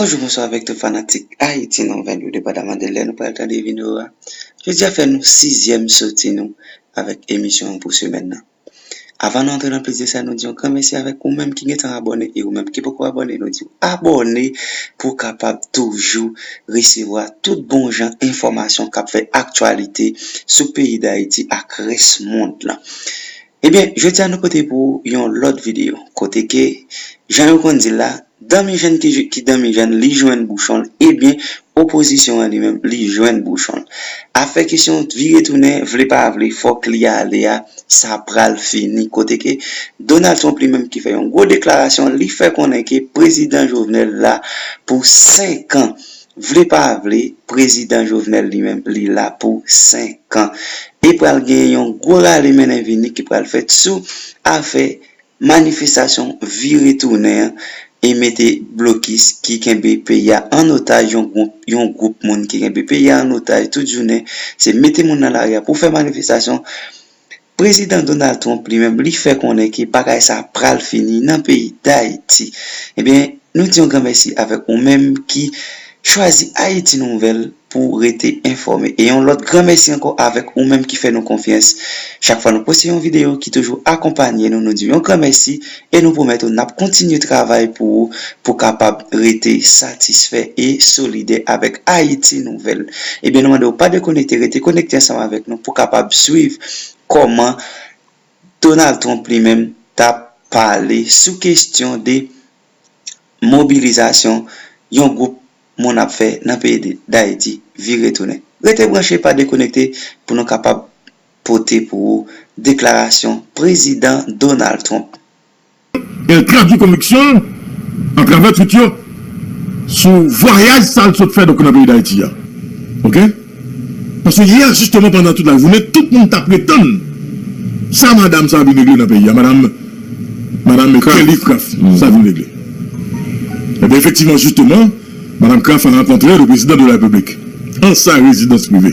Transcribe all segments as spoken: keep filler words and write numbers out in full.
Bonjou, bonswa avèk tout fanatik Ayiti Nouvèl yo, depandaman de lè nou pral tande videyo a. Jodi a fè nou sizyèm soti nou avèk emisyon an pou semèn nan. Avan nou antre nan plis de sa, nou di yon gran mèsi avèk ou menm ki gentan abòne e ou menm ki poko abòne, nou di w abòne pou w kapab toujou resevwa tout bon jan enfòmasyon k ap fè aktyalite sou peyi Dayiti ak rès mond lan. Ebyen, jodi a nou pote pou ou yon lòt videyo, kote ke, jan yo konn di l la, danmi jèn ki, ki danmi jèn, li jwenn bouchon l, ebyen, opozisyon an li menm, li jwenn bouchon l. Afè kesyon vire tounen, vle pa vle, fòk li ale a, sa pral fini. Kote ke Donald Trump li menm ki fè yon gwo deklarasyon, li fè konnen ke prezidan Jovenel la pou senk an. Vle pa vle, prezidan Jovenel li menm, li la pou senk an. E pral gen yon gwo rale mennen vini ki pral fèt sou afè manifestasyon vire tounen an e mete blokis ki kenbe peyi a an otaj, yon gwoup, yon gwoup moun ki kenbe peyi a an otaj tout jounen, se mete moun nan lari a pou fè manifestasyon. Prezidan Donald Trump li menm, li fè konnen ke bagay sa pral fini nan peyi Dayiti. Ebyen, nou di yon gran mèsi avèk ou menm ki chwazi Ayiti Nouvèl pou w rete enfòme. E yon lòt gran mèsi ankò avèk ou menm ki fè nou konfyans. Chak fwa nou poste yon videyo ki toujou akonpanye nou, nou di yon gran mèsi e nou pwomèt ou n ap kontinye travay pou ou, pou w kapab rete satisfè e solidè avèk Ayiti Nouvèl. Ebyen, nou mande w pa dekonekte, rete konekte ansanm avèk nou pou w kapab swiv kòman Donald Trump li menm t ap pale sou kesyon de mobilizasyon yon gwoup moun ap fè nan peyi de, Dayiti vire tounen. Rete branche, pa dekonekte pou nou kapab pote pou ou deklarasyon prezidan Donald Trump. El tradui konviksyon l atravè tweet yo sou vwayaj sa l sot fè donk nan peyi Dayiti a. Oke? Paske yè, jisteman, pandan tout lajounen, tout moun t ap ret tann sa madanm sa a vin regle nan peyi a, madanm, madanm Kelly Craft, sa a vin regle. Ebyen, efektivman, jisteman, madanm Craft rankontre le président de la République an sa rezidans prive.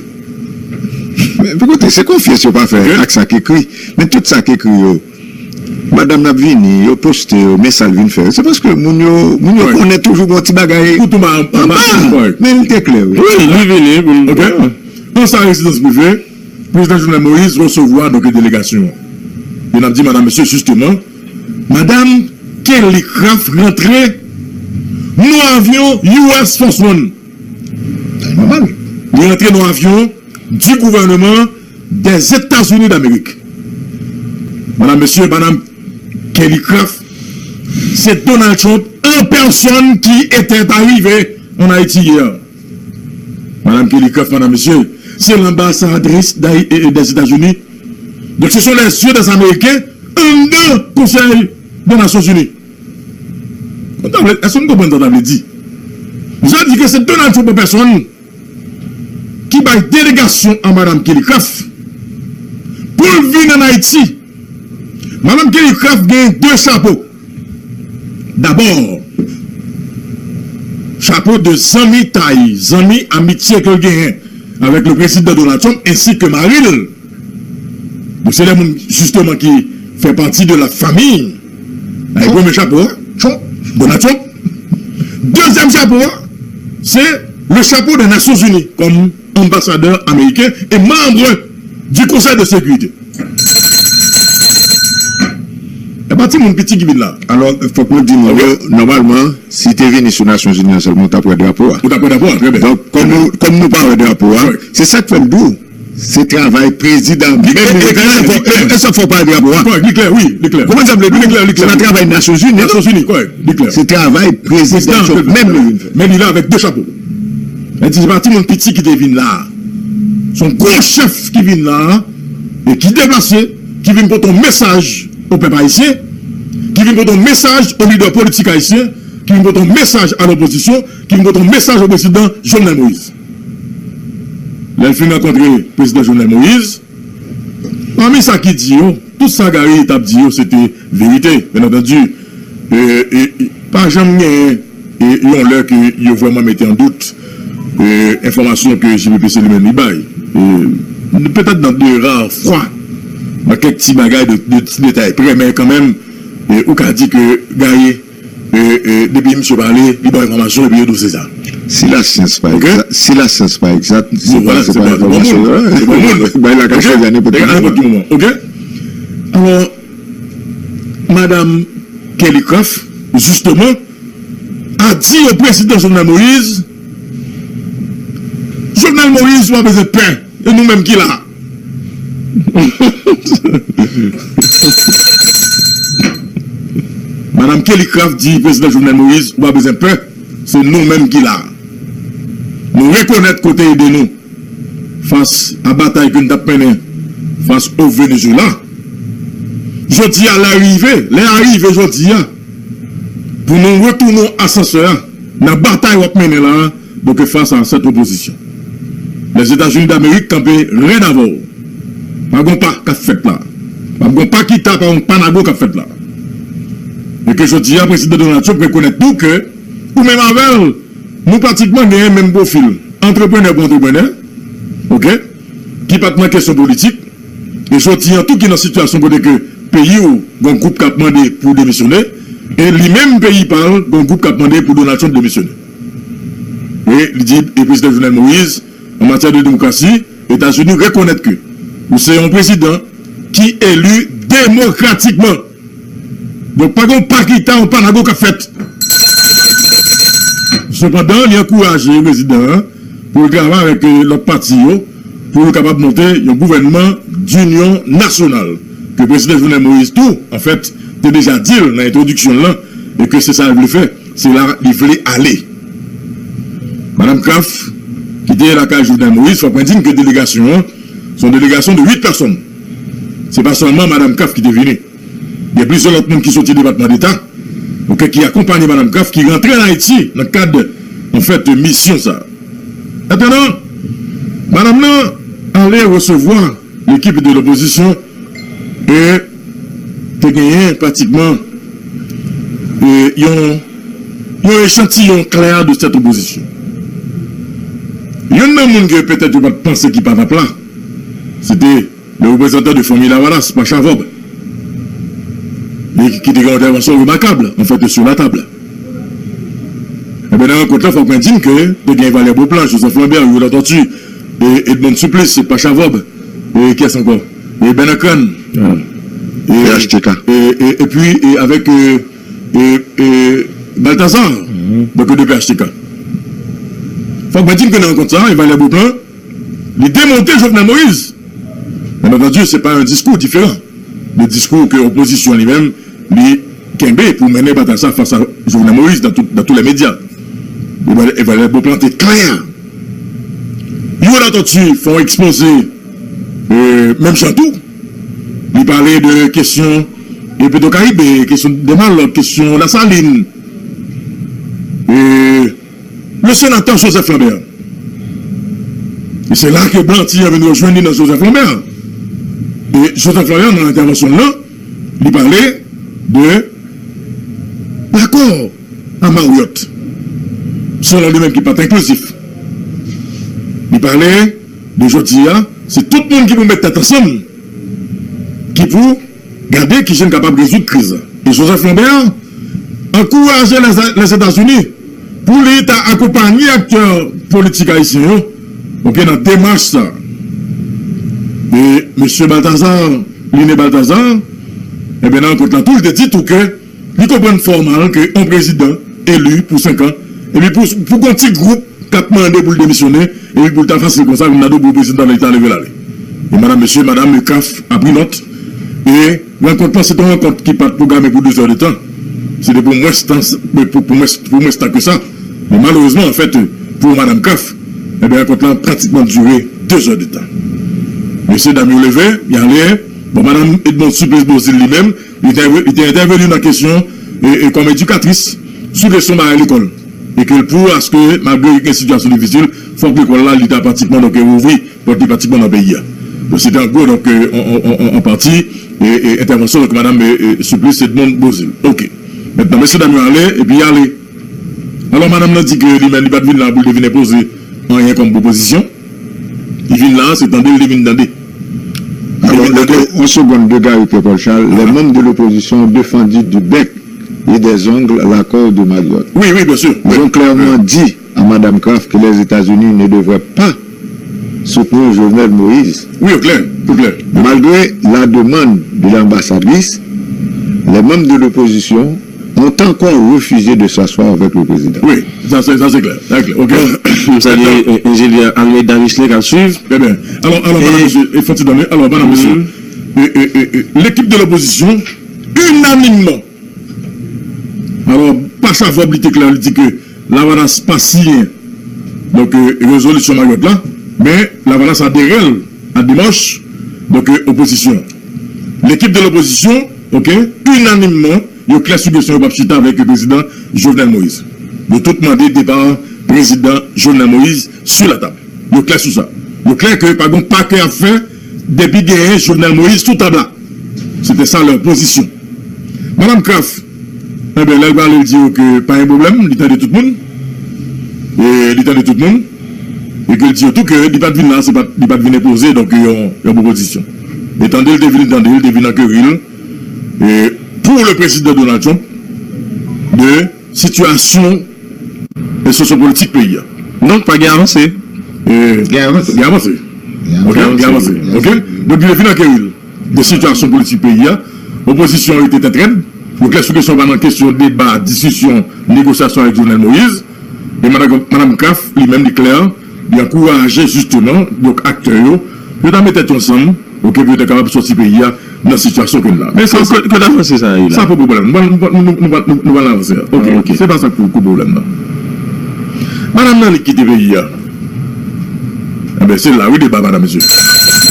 Men, koute, se konfyans yo pa fè ak sa k ekri. Men tout sa k ekri yo, madanm nan ap vini, yo poste yo, men sa l vin fè. Se paske moun yo, moun yo konnen toujou gen yon ti bagay anba. Men li te klè, wi. Wi, li vini pou l. Oke. An sa rezidans prive, prezidan Jovenel Moïse resevwa donk delegasyon an. E n ap di, madanm, mesye, jisteman, madanm Kelly Craft rantre nan yon avyon U S Force One. Li rantre nan yon avyon du gouvernement des États-Unis d'Amérique. Madanm, mesye, madanm Kelly Craft, se Donald Trump en personne qui était arrivé en Haïti hier. Madanm Kelly Craft, madanm, mesye, se l'ambassadrice des États-Unis. Donk, ce sont les yeux des Américains anndan Konsèy de Nasyonzini. Èske nou konprann sa sa vle di? Sa vle di ke se Donald Trump an pèsòn ki bay delegasyon a madanm Kelly Craft pou l vin ann Ayiti. Madanm Kelly Craft gen de chapo. Dabò, chapo de zanmitay, zanmi, amitye ke l genyen avèk le prezidan Donald Trump ensi ke mari l. Donk, se de moun, jisteman, ki fè pati de la famille. Ay, premye chapo a, Donald Trump. Dezyèm chapo a, se le chapeau des Nations Unies comme ambassadeur américain et membre du Conseil de sécurité. E pa timoun piti ki vin la. Alò, fòk nou di moun yo, nòmalman, si te vini sou Nasyonzini an sèlman, ou t ap wè drapo a. Ou t ap wè drapo a, trè byen. Donk, kòm nou, kòm nou pa wè drapo a, se sa k fè m di w, se travay prezidan menm li. E sa k fè w pale drapo a. Kòrèk, li klè, wi, li klè. Ou konprann sa m vle di w? Li klè, li klè. Se pa travay Nasyonzini, non. Nasyonzini, kòrèk, li klè. Se travay prezidan Trump menm li vin fè. Men li la avèk de chapo. Sa vle di, se pa timoun piti ki te vin la a. Se yon gwo chèf ki vin la a, e ki deplase, ki vin pote yon mesaj o pèp ayisyen, ki vin pote yon mesaj o lidè politik ayisyen, ki vin pote yon mesaj a lopozisyon, ki vin pote yon mesaj o prezidan Jovenel Moïse. Lè l fin rankontre prezidan Jovenel Moïse, pami sa ki di yo, tout sa Gary t ap di yo, se te verite, byen antandi. E, e, e, pa janm genyen e, yon lè ke yo vrèman mete an dout e, enfòmasyon ke J P P C li menm li bay. E, petèt nan de ra fwa, nan kèk ti bagay, de, de ti detay prè, men kanmenm, e, ou ka di ke Gary E, e, depi misye pale, li bay enfòmasyon epi yo dosye sa. Si lasyans pa egzat, si lasyans pa egzat, se pa, se pa enfòmasyon. Se pa moun. Bay la ka chwazi a nenpòt ki moman. Oke? Alò, Madanm Kelly Craft, jisteman, a di o prezidan Jovenel Moïse, Jovenel Moïse, ou pa bezwen pè, e nou menm ki la. Madanm Kelly Craft di prezidan Jovenel Moïse, ou pa bezwen pè, se nou menm ki la. Nou rekonèt ke w te ede nou fas a batay ke n t ap mennen fas o Venezuela. Jodi a, lè a rive, lè a rive jodi a, pou nou retounen asansè a, nan batay w ap mennen la a, donk fas a sèt opozisyon. Lèzetazini Damerik kanpe rèd avè w. Pa gon pa k ap fèt la. Pa gon pa kita, pa gon pa nago k ap fèt la. E ke jodi a, prezidan Donald Trump rekonèt tou ke ou menm avè l, nou pratikman genyen menm pwofil. Antreprenè pou antreprenè, oke, ki pa t nan kesyon politik. E soti an tou ki nan sitiyasyon kote ke peyi w gon gwoup k ap mande pou demisyone, e li menm peyi pa l gon gwoup k ap mande pou Donald Trump demisyone. E li di, e prezidan Jovenel Moïse, an matyè de demokrasi, Etazini rekonèt ke ou se yon prezidan ki eli demokratikman. Donk, pa gen yon pa kita, yon pa nago k ap fèt. Sepandan, li ankouraje prezidan an pou l travay avèk, eh, lòt pati yo, pou yo kapab monte yon gouvènman dinyon nasyonal, ke prezidan Jovenel Moïse tou, anfèt, te deja di l nan entwodiksyon l lan, e ke se sa l vle fè, se la li vle ale. Madanm Craft, ki te lakay Jovenel Moïse, fòk mwen di n ke delegasyon an, se yon delegasyon de uit pèsòn. Se pa sèlman Madanm Craft ki te vini. Gen plizyè lòt moun ki soti Depatman Deta, oke, ki akonpanye Madanm Craft, ki rantre an Ayiti nan kad, anfèt, misyon sa a. Antandan, madanm nan ale resevwa lekip de lopozisyon e te genyen pratikman, e, yon, yon echantiyon klè de sèt opozisyon. Youn nan moun ke petèt yo pa t panse ki pa t ap la, se te le reprezantan de fanmi Lavalas, Pacha Vòb, e ki te gen yon entèvansyon remakab, an fèt, sou latab. Enben, nan rankont lan, fòk mwen di n ke te gen Valè Boplan, Joseph Lambert, Youri Latortue, e Edmonde Supplice, Pacha Vòb, e kiyès ankò? E Bernard Crane. E, P H T K. E, e, epi, e avèk, e, e, e Balthazar, donk de P H T K. Fòk mwen di n ke nan rankont sa, e Valè Boplan, li demonte Jovenel Moïse. Bien entendu, se pa yon diskou diferan de diskou ke opozisyon li menm, li kenbe pou mennen batay sa fas a Jovenel Moïse dans tout, dans tous les médias. E Valè, e Valè Boplan te klè. Youri Latortue fè yon ekspoze, e, menm jan tou. Li pale de kesyon, e, Petwokaribe, kesyon Demalòk, kesyon Lasalin. E, le sénateur Joseph Lambert. E se la ke Blantyre vin rejwenn li nan Joseph Lambert. E Joseph Lambert, nan entèvansyon l lan, li pale de lakò a Marriott, selon li menm ki pa t enklizif. Li pale de jodi a, se tout moun ki pou met tèt ansanm ki pou gade kijan n kapab rezoud kriz la. E Joseph Lambert ankouraje Lèzetazini pou li ta akonpanye aktè politik ayisyen yo, oke, nan demach sa. E mesye Balthazar, Line Balthazar, enben, nan rankont lan tou, li te di tou ke li konprann fò mal ke yon prezidan eli pou senk an, epi pou, pou gon ti gwoup k ap mande pou l demisyone, epi pou l ta fasil konsa, vin nan do pou prezidan leta leve l ale. E madanm, mesye, madanm Craft a pri nòt, e rankont lan, se te yon rankont ki pa t pwograme pou de zè de tan. Se te pou mwens tan, pou, pou mwens, pou mwens tan ke sa. Men malerezman, anfèt, pou madanm Craft, enben, rankont lan pratikman dire de zè de tan. Mesye dam yo leve, y ale. Bon, madanm Edmonde Supplice Beauzile li menm, li te, li te entèveni nan kesyon, e, e, kòm edikatris sou kesyon bagay lekòl. E ke l pou aske, malgre gen sitiyasyon difisil, fòk lekòl la, li ta pratikman, donk, ouvri pòt li pratikman nan peyi a. Donk, se te an gwo, donk, e, an, an, an, an pati, e, e, entèvansyon, donk, madanm, e, e, Supplice Edmonde Beauzile. Oke. Mentnan, mesye dam yo ale, epi y ale. Alò, madanm nan di ke li menm, li pa t vin la pou l te vin enpoze anyen kòm pwopozisyon. Li vin la, se tande l te vin tande. Li vin tande. Alors, on seconde de Gary Pierre Paul Charles, les membres de l'opposition ont défendu du bec et des ongles la cause de Mariotte. Oui, oui, bien sûr. Ils Oui. ont clairement dit à Madame Kraft que les États-Unis ne devraient pas soutenir Jovenel Moïse. Oui, au clair, au clair. Malgré la demande de l'ambassadrice, les membres de l'opposition ont encore refusé de s'asseoir avec le président. Oui, ça c'est ça c'est clair. Ça, c'est clair. Ok. M salye enjenyè Almeida Michelet k ap swiv. Très bien. Alors, alors, madame, monsieur, et faut donner, alors, madame, monsieur, euh, euh, euh, euh, l'équipe de l'opposition, unanimement, alors, pa sa vòb li te klè, li di ke Lavalas pa siyen donk euh, rezolisyon Marriott la, men Lavalas adere l a demach donk euh, opozisyon. Lekip de lopozisyon, ok, inanimman, yo klè sou kesyon yo p ap chita avèk prezidan Jovenel Moïse. Yo tout mande depa prezidan Jovenel Moïse sou latab. Yo klè sou sa. Yo klè ke pa gon pakè ap fè depi genyen Jovenel Moïse sou tab la. Se te sa lè pozisyon. Madanm Kraft, enben, lè l prale, l di yo ke pa gen pwoblèm, li tande tout moun. E li tande tout moun. E ke l di yo tou ke li pa t vin la, se pa li pa t vin enpoze donk yon, yon pwopozisyon. E tande l te vin, li tande l te vin ankeri l e, pour le président Donald Trump de sitiyasyon e sosyopolitik peyi a. Donk, pa gen avanse. E, Gen avanse. Gen avanse. Ok, gen avanse. Ok. Donk, li te vin ankeri l de sitiyasyon politik peyi a. Opozisyon an rete tèt rèd. Yo klè sou kesyon pa nan kesyon deba, diskisyon, negosyasyon avèk Jovenel Moïse. E madanm, madanm Kraft, li menm, li klè, li ankouraje jisteman donk aktè yo, yo ta met tèt yo ansanm, ok, pou yo ta kapab sòti peyi a nan sitiyasyon ke l la. Men sa, Kote avanse sa ye la? Sa pa pwoblèm. Nou pral nou pral- nou pral- nou pral- nou pral avanse. Ok. Ah, ok. Se pa sa k pou pwoblèm nan. Madanm nan li kite peyi a. Enben, se la, wi, deba, madanm, mesye.